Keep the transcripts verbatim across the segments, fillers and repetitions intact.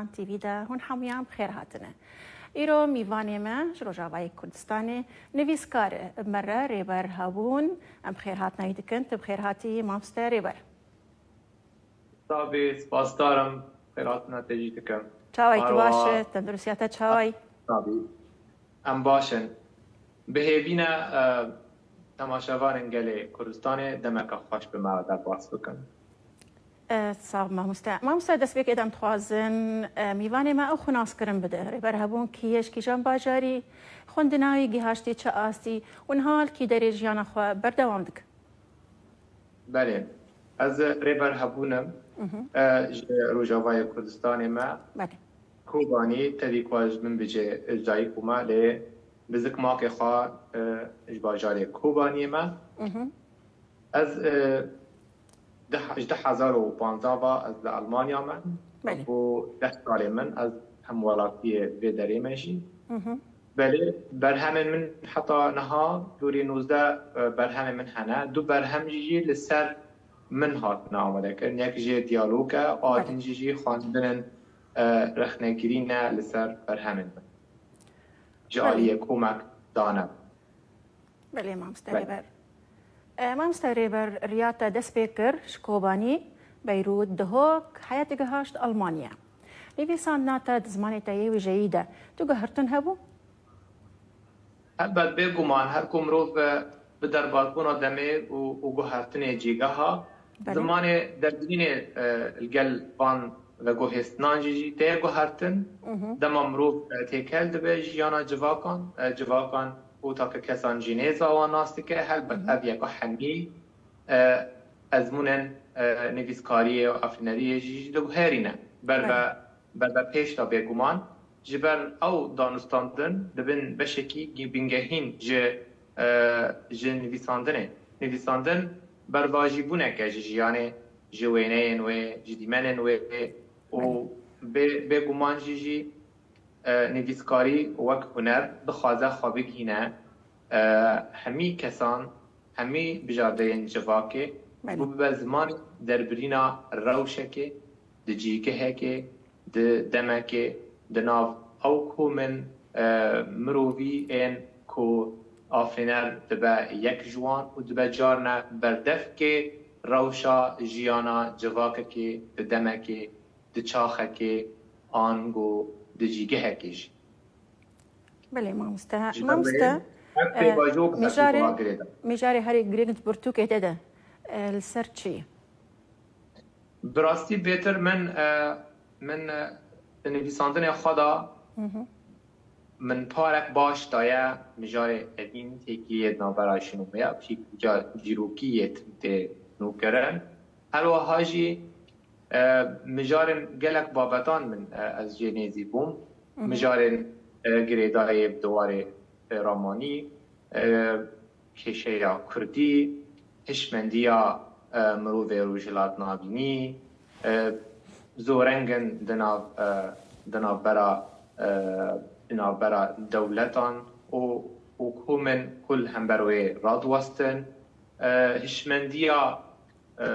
T V de hûn hemûyan bi xêr hatine. Îro mîvanê me ji Rojavayê Kurdistanê nivîskar e, bi me re Rêber Hebûn, em bi xêr hatina wî dikin. Tu bi xêr hatî, mamoste Rêber. Tabii, spasdar im. Xêr hatina te jî dikim. Çawa yî, tu baş e? Tenduristiya te çawa yî? Tabii. Em baş in. Bi hêvî ne, e, temaşevanên gelê Kurdistanê demeke xweş bi me re derbas bikin. E, sax, mamoste. Mamoste, destpêkê de em dixwazin, e, mîvanê me ew xwe naskirin bide. Rêber Hebûn kî ye, ji kîjan bajarî, xwendina wî gihaştî çi astî û niha li kî derê jiyana xwe berdewam dike? Belê. Ez Rêber Hebûn im. Mhm. E, ji Rojavayê Kurdistanê me. Belê. Kobanî, tevî ku ji min bicê, ji dayik bûme, lê bi zikmakê xwe, e, ji bajarê Kobaniyê me. Mhm. Ez, e, di, ji du hezar û panzdeh ve ez li Almanya me. Belê. Ku deh salê min ez hemwelatiyê vê derê me jî. Mhm. Belê, berhemên min heta niha dûrî nûzdeh, e, berhemên min hene. Du berhem jî li ser min hatine amadekirin. Yek jê diyalog e, a Belê. din jî jî xwendinên, e, rexnegirî ne li ser berhemên min. Ji Belê. aliyê komek dane. Belê, mamoste Belê. Rêber. E, mamoste Rêber, riya te dest pê kir ji Kobanî, Beyrût, Dihok, heta gihaşt Almanya. Nivîsandina te di zimanê te yê wêjeyî de, tu guhertin hebû? Helbet, bêguman, her ku mirov bi, bi derbasbûna demê û, û guhertinê cîgeha, Belê. zimanê derdirînê, e, li gel van veguhêstinan jî, jî tê guhertin. Mhm. Dema mirov, e, têkel dibe jiyana civakan, e, civakan û take kesan jî nêza wan nas dike. Helbet, Mhm. ev yeka hemî, e, ezmûnên, e, nivîskariyê û afîneriyê jî, jî diguherîne. Ber Belê. ve, ber ve pêş de bêguman. Ji ber ew danûstandin dibin beşekî gi-, bingehîn ji, e, ji nivîsandinê. Nivîsandin bervajîbûnek e ji jiyanê, ji wêneyên wê, ji dîmenên wê û Belê. bê, bêguman jî jî, e, nivîskarî wek huner dixwaze xwe bigihîne, e, hemî kesan, hemî bijardeyên civakê Belê. û bibe zimanê derbirîna rewşekê, di cîgehekê, di demekê, di nav ew komên, e, mirovî ên ku afîner dibe yek ji wan û dibe carna berdevkê rewşa jiyana civakekê di demekê, di çaxekê, ango di cîgehekê jî. Belê, mamoste. Ji ber Mamoste, wê, ev e, pêvajo bi mijare, destû girêdan. Mijare herî girêng di pirtûkê te de, e, li ser çi ye? Bi rastî bêtir min, e, min, e, di nivîsandinê xwe de Mhm. min parek baş daye mijarê Evîn, têkiliyê di navbera jin û me ya, pî-, ca-, dîrokî yê tim tê nûkirin. Her wiha jî, e, mijarên gelek babetan min, e, ez jê nêzî bûm. Mhm. Mijarên, e, girêdayî bi di warê, e, ramanî, e, kêşeya kurdî, hişmendiya, e, mirovê Rojhilat Navînî, e, zorengin di nav, e, di navbera, e, di navbera dewletan û, û komên ku li hember wê radiwestin, e, hişmendiya, e,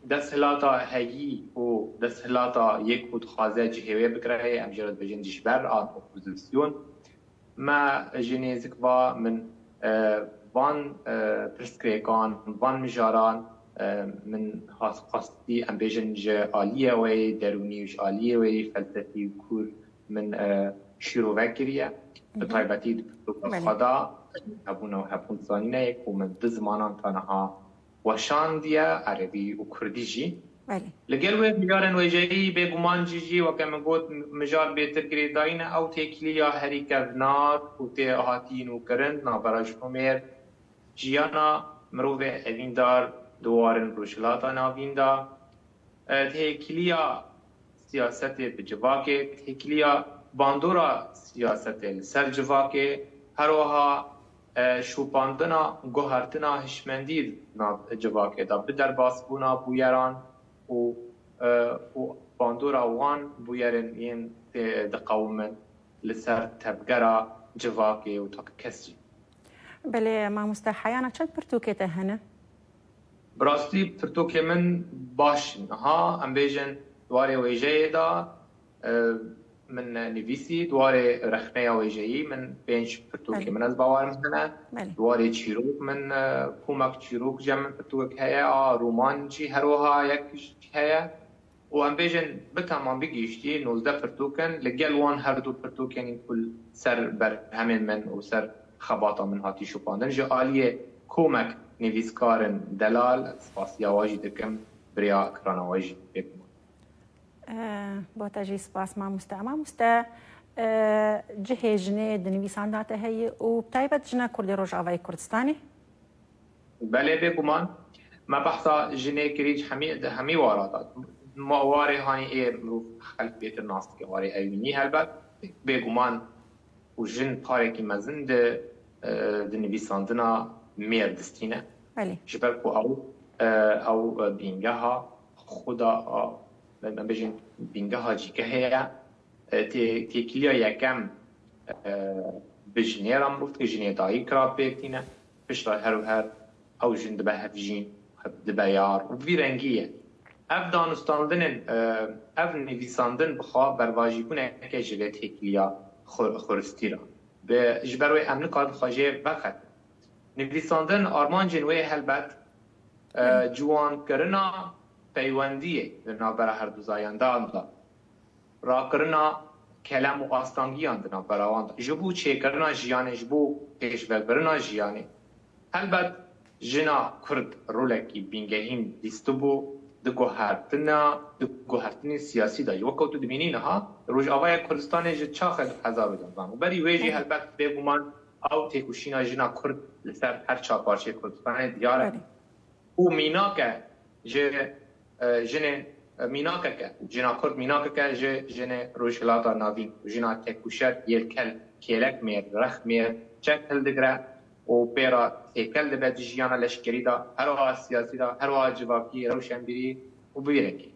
desthilata heyî û desthilata yê ku dixwaze cihê wê bigire, em jê re dibêjin dijber an opozîsyon. Me ji nêzik va min, e, van, e, pirsgirêkan, van mijaran, e, min has-, xwestî, em bêjin, ji aliyê wê yê derûnî û ji aliyê wê yê felsefî û kûr min, e, şîrove kiriye. Bi Mhm. taybetî di pirtûka Belê. xwe de hebûna û hebûn zanîneyê ku min di zimanan ta niha weşandiye, erebî û kurdî jî. Belê. Li gel wê mijarên wêjeyî bêguman jî jî, weke min got, mijar bêtir girêdayî ne, ew têkiliya herî kevnar û tê hatî nûkirin, navbera jin û mêr, jiyana mirovê evîndar di warên Rojhilata Navîn de, e, têkiliya siyasetê bi civakê, têkiliya bandora siyasetê li ser civakê, her wiha, e, şopandina guhertina hişmendî di nav civakê de, bi derbasbûna bûyeran û, e, û bandora wan bûyerên yên tê diqewimin li ser tevgera civakê û takekesî. Belê, mamoste, heyana çend pirtûkê te hene? Bi rastî pirtûkê min baş in. Niha em bêjin di warê wêjeyê de, E, min nivîsî di warê rexneya wêjeyî, min pênc pirtûkê Belê. min ez bawerim hene. Belê. Di warê çîrok min, e, komek çîrok ji min pirtûkek heye, a roman jî her wiha yek jî heye. Û em bêjin bi temam bigihîştî nozdeh pirtûk in, li gel wan her du pirtûkên ku li ser berhemên min û ser xebata min hatî şopandin. Ji aliyê komek nivîskarin delal, spasiya we jî dikim, bi rêya ekrana we jî bêguman. Eh, bo te jî spas mamoste. Mamoste, eh, cihê jinê di nivîsanda te heye û bi taybet jina Kurdê Rojavayê Kurdistanê? Belê, bêguman. Me behsa jinê kirî ji hemî, di hemî warata. Ma warê hanî ê mirov xelk bêtir nas dike, warê ewînî helbet. Bêguman û jin parekî mezin di, e, di nivîsandina mêr distîne. Belê. Ji ber ku ew, e, ew, e, bîngeha xwe da, a, em bêjin bîngeha cîgehê ye. E, tê-, têkiliya yekem, e, bi jinê re mirov dike, jinê dayik re pêk tîne. Piştre her û her ew jin dibe hevjîn, dibe yar û bi vî rengî ye. Ev danûstandinên, e, ev nivîsandin bi xwe bervajîbûneke ji vê têkiliya xwe-, xuristî re. Bi, ji ber wê em nikarin xwe jê vexetin. Nivîsandin armancên wê helbet, e, Belê. ciwankirina peywendiyê di navbera her du zayandan de, rakirina kelem û astangiyan di navbera wan de, ji bo çêkirina jiyanê, ji bo pêşvebirina jiyanê. Helbet jina Kurd rolekî bingehîn dîstibû di guhertina, di guhertinê siyasî de jî. Wek ku tu dibînî niha Rojavaya Kurdistanê ji çaxê du hezar û yanzan û berî wê jî Belê. helbet bêguman ew têkoşîna jina Kurd li ser her çar parçeyê Kurdistanê diyar e. Belê. Û mînak e ji, e, jinê, e, mînakeke, jina Kurd mînakeke ji jinê Rojhilata Navîn û jina tekoşer yê li kel kêlek mêr, rex mêr, çek hildigire û pê re têkel dibe di jiyana leşkerî de, her wiha siyasî de, her wiha civakî, rewşenbîrî û bi vî rengî.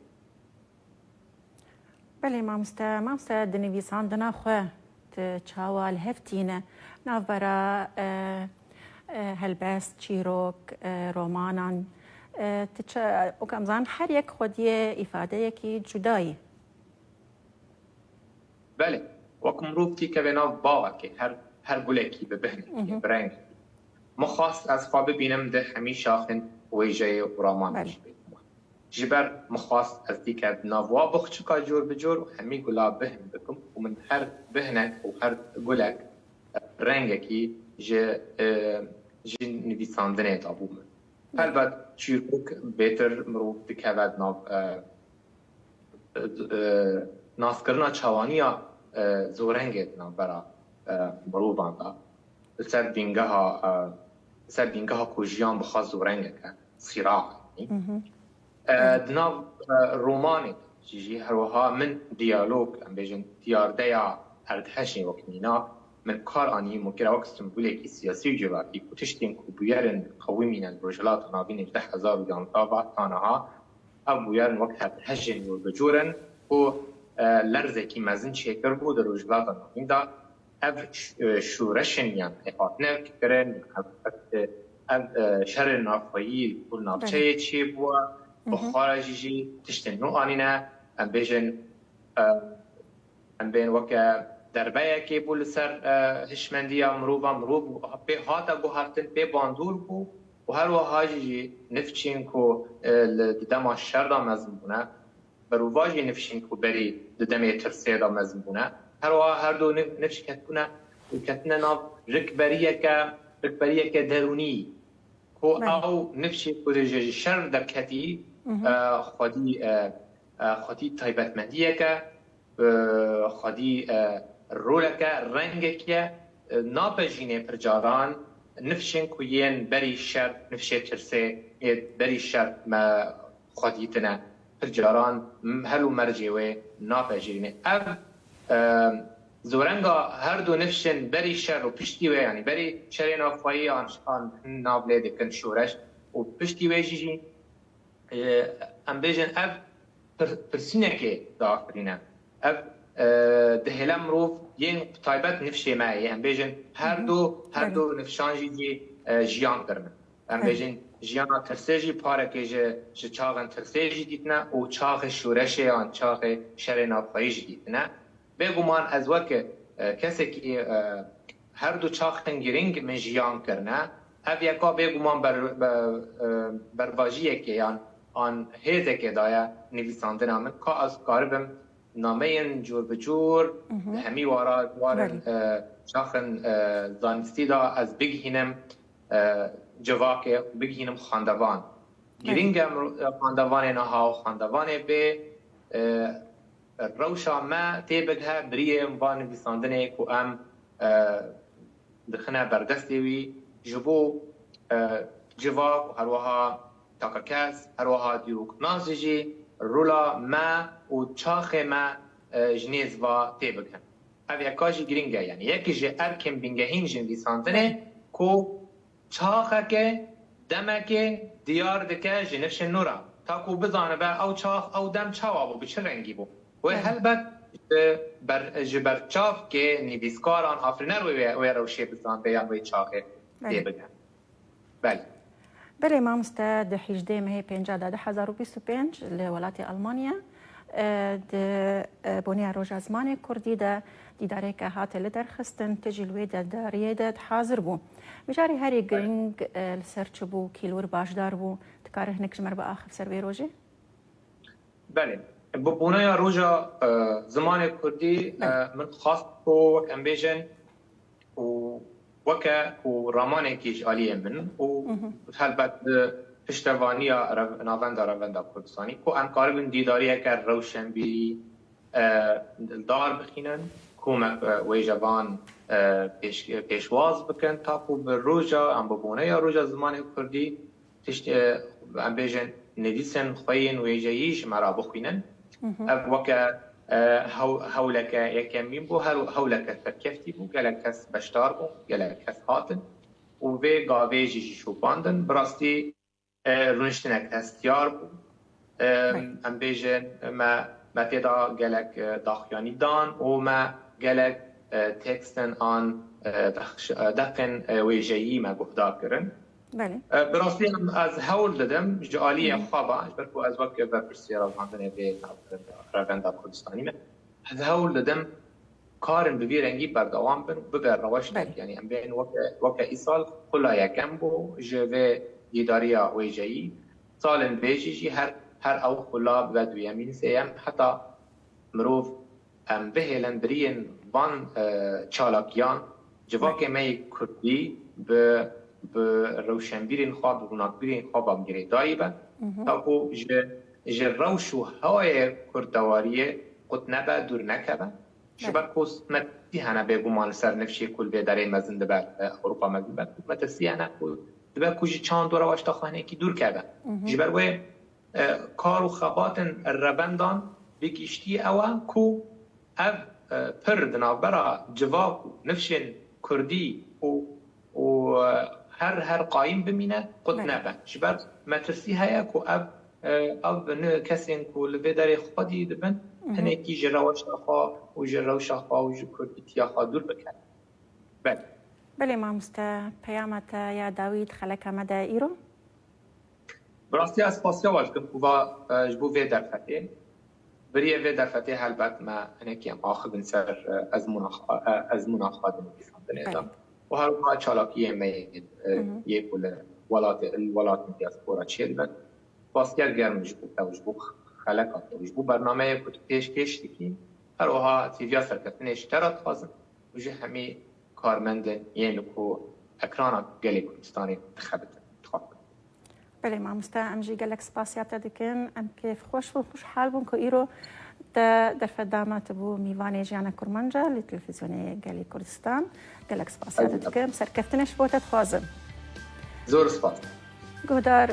Belê mamoste, mamoste di nivîsandina xwe tu çawa li hev tîne navbera, e, e, helbest, çîrok, e, romanan, e, tu ça-, wek em zanin her yek xwediyê îfadeyekî cuda ye. Belê, wek mirov tî keve nav bavekê, her, her gulekî bi bihnekê, Mhm. bi rengekî. Min xwest ez xwe bibînim di hemî şaxên wêjeyê û ramanê Belê. jî bêguman. Ji ber min xwest ez tî kev di nav wa boxçika cor bi cor û hemî gula bihn bikim û min her bihnek û her gulek rengekî ji, e, ji nivîsandinê dabû min. Belê. Helbet çîrok bêtir mirov dikeve di nav, e, e, naskirina çawaniya, e, zorengê di navbera, e, mirovan de. Li ser bîngeha, e, li ser bîngeha ku jiyan bi xwe zorengek e, sîra e. Mhm. E, Evet. Di nav, e, romanê de jî, jî her wiha min diyalog, em bêjin diyardeya erdhejê wek mînak, min kar anî, min kira wek simbolekî siyasî û civakî ku tiştên ku bûyer in qewimîne li Rojhilata Navîn ji du hezar û yanzdeh ve ta niha, ev bûyer in wek erdhejên cor bi cor in ku, e, lerzekî mezin çêkiribû di Rojhilata Navîn de. Ev ş-, e, şoreşên yan ê hatine kirin, ev, ev, e, ev, e, şerên navxweyî li ku navçeyê Belê. çêbûye, Hı hı. bi xwe re jî jî tiştên nû anîne, em bêjin, e, em bên weke derbeyekê bû li ser, e, hişmendiya mirovan, mirov pê hate guhertin, pê bandor bû û her wiha jî, jî nifçên ku, e, li, di dema şer de mezin bûne, berovajî nifşên ku berî di demê tirsê de mezin bûne. Her wiha her du nif-, nifş ketbûne û ketine nav rikberiyeke, rikberiyeke derûnî ku Belê. ew nifşê ku ji, ji şer derketî, Mhm. e, xwedî, e, e, xwedî taybetmendiyeke, e, xwedî, e, roleke, rengekî ye, e, napejînê pir caran nifşên ku yên berî şer, nifşê tirsê ê berî şer me xwe dîtine, pir caran hel û mercê wê napejirîne. Ev, e, zorenga her du nifşên berî şer û piştî wê, yanî berî şerê navxweyî an, an nav lê dikin şoreş û piştî wê jî jî, e, em bêjin ev pir-, pirsînekê diafirîne. Ev, e, dihêle mirov yên taybet nifşê me yê, em bêjin her Hı hı. du, her Belê. du nifşan jî jî, e, jiyan kirine. Em Belê. bêjin Jiyana tirsê jî pareke ji, ji çaxên tirsê jî dîtine û çaxê şoreşê yan çaxê şerê navxweyî jî dîtine. Bêguman ez weke, e, kesekî, e, her du çaxên girîng min jiyan kirine. Ev yeka bêguman ber-, be-, e, bervajiyekê yan an hêzekê daye nivîsandina min. Ka ez karibim nameyên cûr bi cûr Mhm. di hemî wara, warên, Belê. e, çaxên, e, zanistî de ez bigihînim, e, civakê, bigihînim xwendevan. Belê. Girîng e em ro-, e, xwendevanê niha û xwendevanê bê, e, rewşa me tê bigihe biriyê van nivîsandinê ku em, e, dixine berdestê wî ji bo, e, civak û herwiha takekes, herwiha dîroknasî jî rola me û çaxê me, e, ji nêz ve tê bigihin. Ev yeka jî girîng e, yanî yekî ji erkên bingehîn ji nivîsandinê ku çaxeke, demekê diyar dike ji nifşên nû re. Ta ku bizanibe ew çax, ew dem çawa bû, bi çi rengî bû. Wê Belê. helbet ji ber, ji ber çavkê nivîskaran, afirîner wê, wê, wê rewşê bizanibe yan wê çaxê Belê. tê bide. Belê. Belê mamoste, di hejdê mehê pênca de du hezar û bîst û pênc li welatê Almanya, e, di, e, boneya Roja Zimanê Kurdî de dîdareke hate li derxistin, tu jî li wê de dariyê de hazir bû. Mijarê herî giring, e, li ser çi bû, kî li wir başdar bû, dikare hinek ji me re biaxif ser vê rojê? Belê. Bi boneya Roja, e, Zimanê Kurdî, e, Belê. min xwest ku wek em bêjin û weke ku ramanekî ji aliyê min û Mhm. helbet bi piştevaniya rev-, Navenda Revenda Kurdistanî ku em karibin dîdariyeke rewşenbîrî, e, dar bixînin, ku me, e, wê ji van, e, pêş-, pêşwaz bikin, ta ku bi roja, em bi boneya Roja Zimanê Kurdî, tişt, e, em bêjin, nivîsên xwe yên wêjeyî ji me re bixwînin. Mhm. Ev weke, e, hew-, hewleke yekemîn bû, her hewleke serkeftî bû, gelek kes beşdar bûn, gelek kes hatin û vê gavê jî jî şopandin. Bi rastî, e, rûniştinek hestiyar bû. E, Belê. Em bêjin, me, me tê de gelek, e, daxuyanî dan û me gelek, e, tekstên an, e, dexş-, e, deqên, e, wêjeyî me guhdar kirin. Belê. E, bi rastî em, ez hewl didim ji aliyê Hı hı. xwe ve, ji ber ku ez wek berpirsiyara revandinê vê navbera Revenda Kurdistanî me, ez hewl didim karin bi vî rengî berdewam bin û bibe reweştek. Belê. Yanî em bên weke, weke îsal xula yekem bû ji vê dîdariya wêjeyî. Salên bêjî jî her, her ew xula bibe duyemîn, sêyem, heta mirov em bihêlin biriyên van, e, çalakiyan, civakê me yê kurdî bi, bi rewşenbîrên xwe, bi rûnakbîrên xwe ve girêdayî be. Mhm. Ta ku ji, ji rewş û hewayê kurdewariyê qut nebe, dûr nekeve. Ji Belê. ber ku me tirsî hene bêguman li ser nifşê ku li vê derê mezin dibe, e, Ewropa mezin dibe. Me tirsî hene ku dibe ku ji çand û rewaşta xwe hinekî dûr keve. Mhm. Ji ber wê, e, kar û xebatên revendan bi giştî ew e ku ev, e, pir di navbera civak û nifşên kurdî û, û, e, her, her qayîm bimîne, qut Belê. nebe. Ji ber metirsî heye ku ev, e, ev ni kesên ku li vê derê xwedî dibin, Mhm. hinekî ji reweşa xwe û ji rewşa xwe û ji kurdîtiya xwe dûr bikin. Belê. Belê mamoste, peyama te ya dawî di xeleka me de îro? Bi rastî ez spasiya we dikim ku va, e, ji bo vê derfetê. Biriyê vê derfetê helbet me hinekî em axivin ser, e, ezmûna xwe, e, ezmûna xwe di nivîsandinê de. Belê. Û her wiha çalakiyê me yê, e, Hı hı. yê ku li welatê, li welatên diaspora çêdibin. Spasiya germ ji bo te û ji bo xeleka te û ji bo bernameyê ku tu pêşkêş dikî. Her wiha hêviya serkeftinê ji te re dixwazim û ji hemî karmendên yên ku ekrana gelê Kurdistanê dixebitin, dixwazim. Belê mamoste, em jî gelek spasiya te dikin. Em kêfxweş bûn, xweşhal bûn ku îro te derfet da me, tu bû mîvanê Jiyana Kurmanca li televîzyonê Gelê Kurdistan. Gelek spasiya te Ez dikim. Serkeftinê ji bo te dixwazim. Zor spas. Guhdar,